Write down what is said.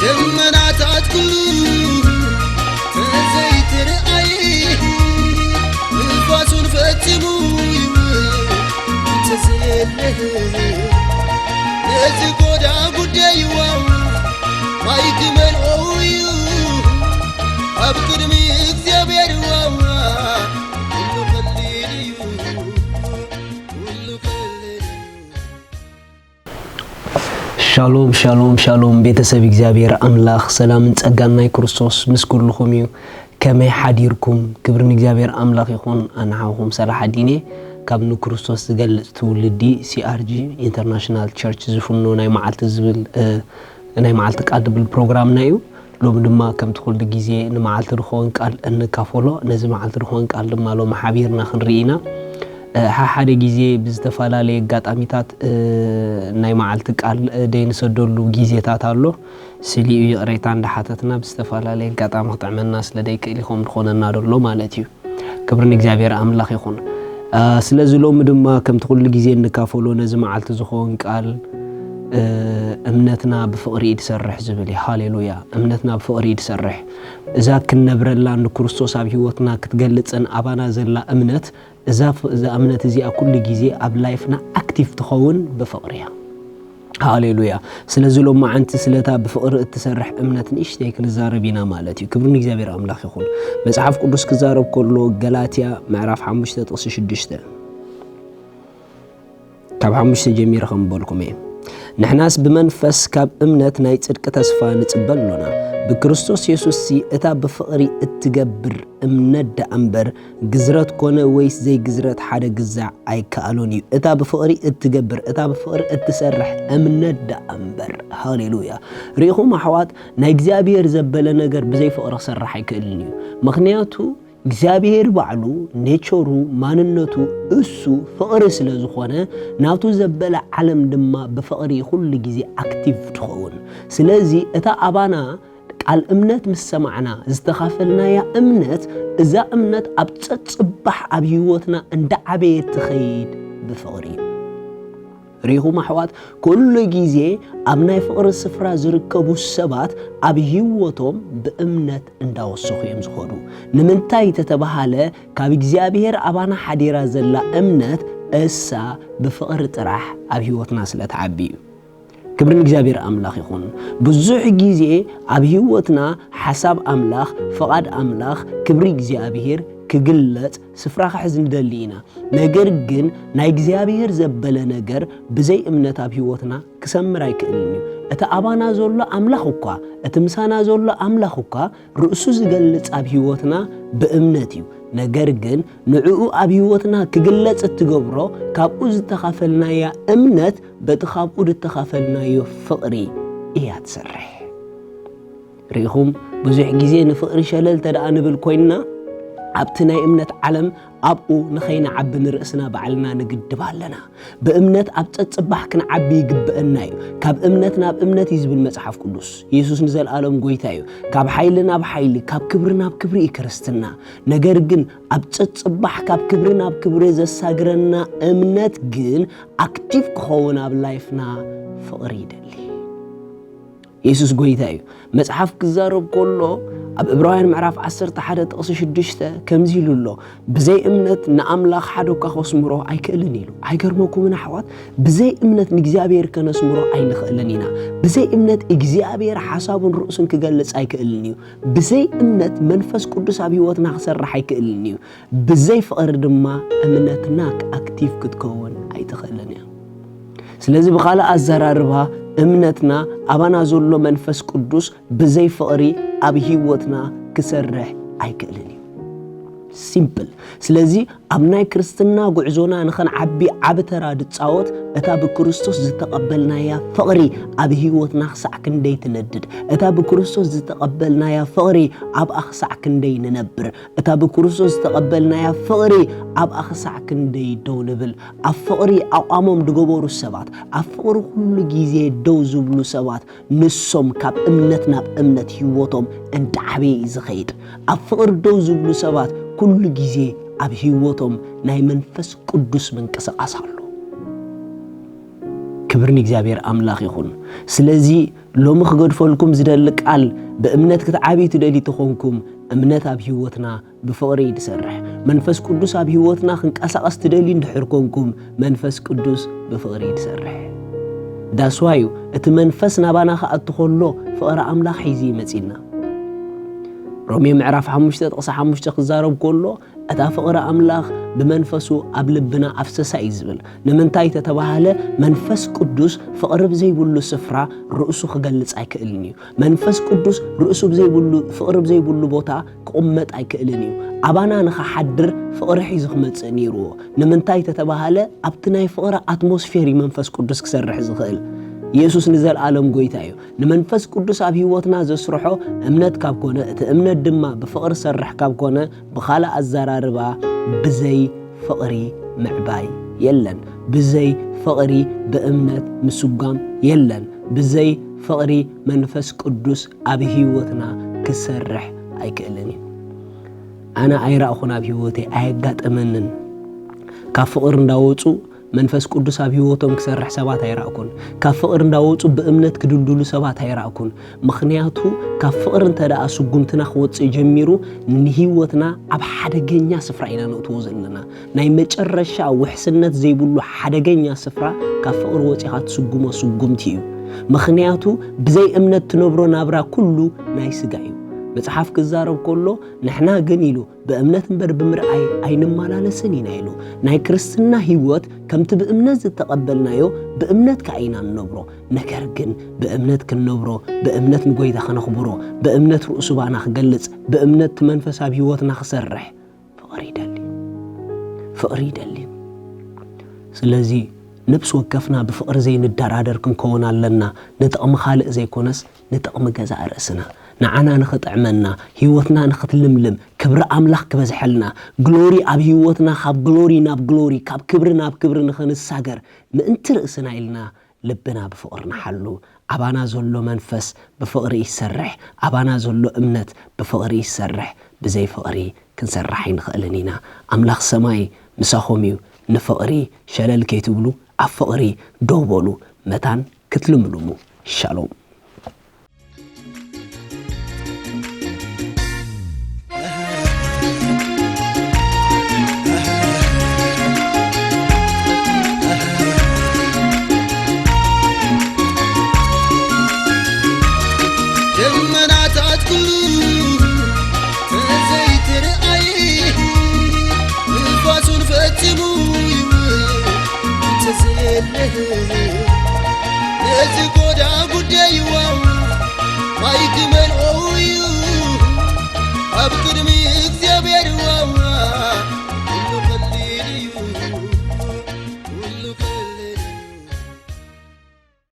ደመናታት ኩሉ ተዘይትርኣይ፣ ንፋሱን ፈጺሙ ይውል እንተዘየለ፣ ነዚ ጎዳ ጉዳይዋ ማይ ክመልኦ እዩ ኣብ ቅድሚ እግዚኣብሔር ዋዋ። ኩሉ ቀሊል እዩ፣ ኩሉ ቀሊል እዩ። ሻሎም፣ ሻሎም፣ ሻሎም፣ ቤተሰብ እግዚኣብሔር ኣምላኽ፣ ሰላምን ጸጋን ናይ ክርስቶስ ምስ ኩልኹም እዩ። ከመይ ሓዲርኩም? ክብሪ ንእግዚኣብሔር ኣምላኽ ይኹን። ኣነ ሓውኹም ሳላሕ ኣዲን እየ። ካብ ንክርስቶስ ዝገልጽ ትውልዲ፣ ሲ ኣር ጂ ኢንተርናሽናል ቸርች ዝፍኖ ናይ መዓልቲ ዝብል፣ እ፣ ናይ መዓልቲ ቃል ዝብል ፕሮግራምና እዩ። ሎሚ ድማ ከምቲ ኩሉ ግዜ ንመዓልቲ ዝኸውን ቃል እንካፈሎ፣ ነዚ መዓልቲ ዝኸውን ቃል ድማ ሎሚ ሓቢርና ክንርኢ ኢና። እ፣ ሓሓደ ግዜ ብዝተፈላለየ ኣጋጣሚታት፣ እ፣ ናይ መዓልቲ ቃል፣ እ፣ ደይንሰደሉ ግዜታት ኣሎ። ስሊኡ ይቕሬታ እንዳሓተትና ብዝተፈላለየ ኣጋጣሚ ክጥዕመና ስለ ደይክእል እዩ ከምኡ ዝኾነና ዘሎ ማለት እዩ። ክብሪ ንእግዚኣብሔር ኣምላኽ ይኹን። እ፣ ስለዚ ሎሚ ድማ ከምቲ ኩሉ ግዜ እንካፈሎ ነዚ መዓልቲ ዝኾን ቃል፣ እ፣ እምነትና ብፍቕሪ እዩ ዝሰርሕ ዝብል እዩ። ሃሌሉያ። እምነትና ብፍቕሪ እዩ ዝሰርሕ። እዛ ክንነብረላ ንክርስቶስ ኣብ ህይወትና ክትገልጽን ኣባና ዘላ እምነት፣ እዛ ፍ-፣ እዛ እምነት እዚኣ ኩሉ ግዜ ኣብ ላይፍና ኣክቲቭ ትኸውን ብፍቕሪ እያ። ሃሌሉያ። ስለዚ ሎማዓንቲ ስለታ ብፍቕሪ እትሰርሕ እምነት ንእሽተይ ክንዛረብ ኢና ማለት እዩ። ክብሪ ንእግዚኣብሔር ኣምላኽ ይኹን። መጽሓፍ ቅዱስ ክዛረብ ከሎ ገላትያ ምዕራፍ ሓሙሽተ ጥቕሲ ሽዱሽተ፣ ካብ ሓሙሽተ ጀሚረ ከም በልኩም እየ። ንሕናስ ብመንፈስ ካብ እምነት ናይ ጽድቂ ተስፋ ንጽበ ኣሎና። ብክርስቶስ የሱስሲ እታ ብፍቕሪ እትገብር እምነት ደኣ እምበር፣ ግዝረት ኮነ ወይስ ዘይግዝረት ሓደ ግዛዕ ኣይከኣሎን እዩ። እታ ብፍቕሪ እትገብር፣ እታ ብፍቕሪ እትሰርሕ እምነት ደኣ እምበር። ሃሌሉያ። ርኢኹም ኣሕዋት፣ ናይ እግዚኣብሔር ዘበለ ነገር ብዘይ ፍቕሪ ክሰርሕ ኣይክእልን እዩ። ምኽንያቱ እግዚኣብሔር ባዕሉ፣ ኔቸሩ፣ ማንነቱ፣ እሱ ፍቕሪ ስለ ዝኾነ፣ ናቱ ዘበለ ዓለም ድማ ብፍቕሪ ኩሉ ግዜ ኣክቲቭ ትኸውን። ስለዚ እታ ኣባና ቃል እምነት ምስ ሰማዕና ዝተኻፈልናያ እምነት፣ እዛ እምነት ኣብ ጸጽባሕ ኣብ ህይወትና እንዳዓበየት ትኸይድ ብፍቕሪ እዩ። ርኢኹም ኣሕዋት፣ ኩሉ ግዜ ኣብ ናይ ፍቕሪ ስፍራ ዝርከቡ ሰባት ኣብ ህይወቶም ብእምነት እንዳወሰኹ እዮም ዝኸዱ። ንምንታይ ተተባሃለ፣ ካብ እግዚኣብሔር ኣባና ሓዲራ ዘላ እምነት እሳ ብፍቕሪ ጥራሕ ኣብ ህይወትና ስለ ትዓቢ እዩ። ክብሪ ንእግዚኣብሔር ኣምላኽ ይኹን። ብዙሕ ግዜ ኣብ ህይወትና ሓሳብ ኣምላኽ፣ ፍቓድ ኣምላኽ፣ ክብሪ እግዚኣብሔር ክግለጽ ስፍራ ክሕዝ ንደሊ ኢና። ነገር ግን ናይ እግዚኣብሔር ዘበለ ነገር ብዘይ እምነት ኣብ ህይወትና ክሰምር ኣይክእልን እዩ። እቲ ኣባና ዘሎ ኣምላኽ እኳ፣ እቲ ምሳና ዘሎ ኣምላኽ እኳ ርእሱ ዝገልጽ ኣብ ህይወትና ብእምነት እዩ። ነገር ግን ንዕኡ ኣብ ህይወትና ክግለጽ እትገብሮ ካብኡ ዝተኻፈልናያ እምነት በቲ ካብኡ ዝተኻፈልናዮ ፍቕሪ እያ ትሰርሕ። ርኢኹም፣ ብዙሕ ግዜ ንፍቕሪ ሸለል እንተ ደኣ ንብል ኮይንና፣ ኣብቲ ናይ እምነት ዓለም ኣብኡ ንኸይንዓቢ ንርእስና ባዕልና ንግድብ ኣለና። ብእምነት ኣብ ጸጽባሕ ክንዓቢ ይግብአና እዩ። ካብ እምነት ናብ እምነት እዩ ዝብል መጽሓፍ ቅዱስ። የሱስ ንዘለኣለም ጐይታ እዩ። ካብ ሓይሊ ናብ ሓይሊ፣ ካብ ክብሪ ናብ ክብሪ እዩ ክርስትና። ነገር ግን ኣብ ጸጽባሕ ካብ ክብሪ ናብ ክብሪ ዘሳግረና እምነት ግን ኣክቲቭ ክኸውን ኣብ ላይፍና ፍቕሪ ይደሊ። የሱስ ጐይታ እዩ። መጽሓፍ ክዛረብ ከሎ ኣብ ዕብራውያን ምዕራፍ ዓሰርተ ሓደ ጥቕሲ ሽዱሽተ ከምዚ ኢሉ ኣሎ፣ "ብዘይ እምነት ንኣምላኽ ሓደ እኳ ከስምሮ ኣይክእልን" ኢሉ። ኣይገርመኩምን ኣሕዋት? ብዘይ እምነት ንእግዚኣብሔር ከነስምሮ ኣይንኽእልን ኢና። ብዘይ እምነት እግዚኣብሔር ሓሳቡን ርእሱን ክገልጽ ኣይክእልን እዩ። ብዘይ እምነት መንፈስ ቅዱስ ኣብ ህይወትና ክሰርሕ ኣይክእልን እዩ። ብዘይ ፍቕሪ ድማ እምነትና ኣክቲቭ ክትከውን ኣይትኽእልን እያ። ስለዚ ብኻልእ ኣዘራርባ እምነትና ኣባና ዘሎ መንፈስ ቅዱስ ብዘይ ፍቕሪ ኣብ ህይወትና ክሰርሕ ኣይክእልን እዩ። Simple። ስለዚ ኣብ ናይ ክርስትና ጉዕዞና ንኸንዓቢ ዓቢ ተራ ዝጻወት እታ ብክርስቶስ ዝተቐበልናያ ፍቕሪ ኣብ ህይወትና ክሳዕ ክንደይ ትነድድ፣ እታ ብክርስቶስ ዝተቐበልናያ ፍቕሪ ኣብኣ ክሳዕ ክንደይ ንነብር፣ እታ ብክርስቶስ ዝተቐበልናያ ፍቕሪ ኣብኣ ክሳዕ ክንደይ ደው ንብል፣ ኣብ ፍቕሪ ኣቋሞም ዝገበሩ ሰባት፣ ኣብ ፍቕሪ ኩሉ ግዜ ደው ዝብሉ ሰባት፣ ንሶም ካብ እምነት ናብ እምነት ህይወቶም እንዳዓበየ እዩ ዝኸይድ። ኣብ ፍቕሪ ደው ዝብሉ ሰባት ኩሉ ግዜ ኣብ ህይወቶም ናይ መንፈስ ቅዱስ ምንቅስቓስ ኣሎ። ክብሪ ንእግዚኣብሔር ኣምላኽ ይኹን። ስለዚ ሎሚ ክገድፈልኩም ዝደሊ ቃል፣ ብእምነት ክትዓብዩ ትደልዩ ተኾንኩም፣ እምነት ኣብ ህይወትና ብፍቕሪ እዩ ዝሰርሕ። መንፈስ ቅዱስ ኣብ ህይወትና ክንቀሳቐስ ትደልዩ እንድሕር ኮንኩም፣ መንፈስ ቅዱስ ብፍቕሪ እዩ ዝሰርሕ። ዳስዋዩ እቲ መንፈስ ናባና ክኣቱ ከሎ ፍቕሪ ኣምላኽ ሒዙ ይመጺና። ሮሜ ምዕራፍ ሓሙሽተ ጥቕሲ ሓሙሽተ ክዛረብ ከሎ፣ እታ ፍቕሪ ኣምላኽ ብመንፈሱ ኣብ ልብና ኣፍሰሳ እዩ ዝብል። ንምንታይ ተተባሃለ፣ መንፈስ ቅዱስ ፍቕሪ ብዘይብሉ ስፍራ ርእሱ ክገልጽ ኣይክእልን እዩ። መንፈስ ቅዱስ ርእሱ ብዘይብሉ፣ ፍቕሪ ብዘይብሉ ቦታ ክቕመጥ ኣይክእልን እዩ። ኣባና ንኽሓድር ፍቕሪ ሒዙ ክመጽእ ነይርዎ። ንምንታይ ተተባሃለ፣ ኣብቲ ናይ ፍቕሪ ኣትሞስፌር እዩ መንፈስ ቅዱስ ክሰርሕ ዝኽእል። ኢየሱስ ንዘለኣለም ጎይታ እዩ። ንመንፈስ ቅዱስ ኣብ ህይወትና ዘስርሖ እምነት ካብ ኮነ፣ እቲ እምነት ድማ ብፍቕሪ ሰርሕ ካብ ኮነ፣ ብኻልእ ኣዘራርባ፣ ብዘይ ፍቕሪ ምዕባይ የለን። ብዘይ ፍቕሪ ብእምነት ምስጓም የለን። ብዘይ ፍቕሪ መንፈስ ቅዱስ ኣብ ህይወትና ክሰርሕ ኣይክእልን እዩ። ኣነ ኣይረእኹን፣ ኣብ ህይወተይ ኣየጋጠመንን። ካብ ፍቕሪ እንዳወፁ መንፈስ ቅዱስ ኣብ ህይወቶም ክሰርሕ ሰባት ኣይረእኩን። ካብ ፍቕሪ እንዳወፁ ብእምነት ክድልድሉ ሰባት ኣይረእኩን። ምኽንያቱ ካብ ፍቕሪ እንተ ደኣ ስጉምትና ክወፅእ ጀሚሩ፣ ንህይወትና ኣብ ሓደገኛ ስፍራ ኢና ነእትዎ ዘለና። ናይ መጨረሻ ውሕስነት ዘይብሉ ሓደገኛ ስፍራ ካብ ፍቕሪ ወፂኻ ትስጉሞ ስጉምቲ እዩ። ምኽንያቱ ብዘይ እምነት ትነብሮ ናብራ ኩሉ ናይ ስጋ እዩ። መጽሓፍ ክዛረብ ከሎ፣ ንሕና ግን ኢሉ ብእምነት እምበር ብምርኣይ ኣይንመላለስን ኢና ኢሉ። ናይ ክርስትና ህይወት ከምቲ ብእምነት ዝተቐበልናዮ ብእምነት ከኣ ኢና ንነብሮ። ነገር ግን ብእምነት ክንነብሮ፣ ብእምነት ንጎይታ ከነኽብሮ፣ ብእምነት ርእሱ ባና ክገልጽ፣ ብእምነት እቲ መንፈስ ኣብ ህይወትና ክሰርሕ ፍቕሪ ይደሊ። ፍቕሪ ይደሊ። ስለዚ ነፍሲ ወከፍና ብፍቕሪ ዘይንደራደር ክንከውን ኣለና። ንጥቕሚ ካልእ ዘይኮነስ ንጥቕሚ ገዛእ ርእስና፣ ንዓና ንኽጥዕመና፣ ህይወትና ንኽትልምልም፣ ክብሪ ኣምላኽ ክበዝሐልና፣ ግሎሪ ኣብ ህይወትና ካብ ግሎሪ ናብ ግሎሪ፣ ካብ ክብሪ ናብ ክብሪ ንኽንሳገር ምእንቲ ርእስና ኢልና ልብና ብፍቕሪ ንሓሉ። ኣባና ዘሎ መንፈስ ብፍቕሪ ይሰርሕ። ኣባና ዘሎ እምነት ብፍቕሪ ይሰርሕ። ብዘይ ፍቕሪ ክንሰርሕ ኣይንኽእልን ኢና። ኣምላኽ ሰማይ ምሳኹም እዩ። ንፍቕሪ ሸለል ከይትብሉ፣ ኣብ ፍቕሪ ደው በሉ፣ መታን ክትልምልሙ። ሻሎም። ደመናታት ኩሉ ተዘይትርኣይ፣ ንፋሱን ፈጺሙ ይውል እንተዘየለ፣ ነዚ ጎዳ ጉዳይዋ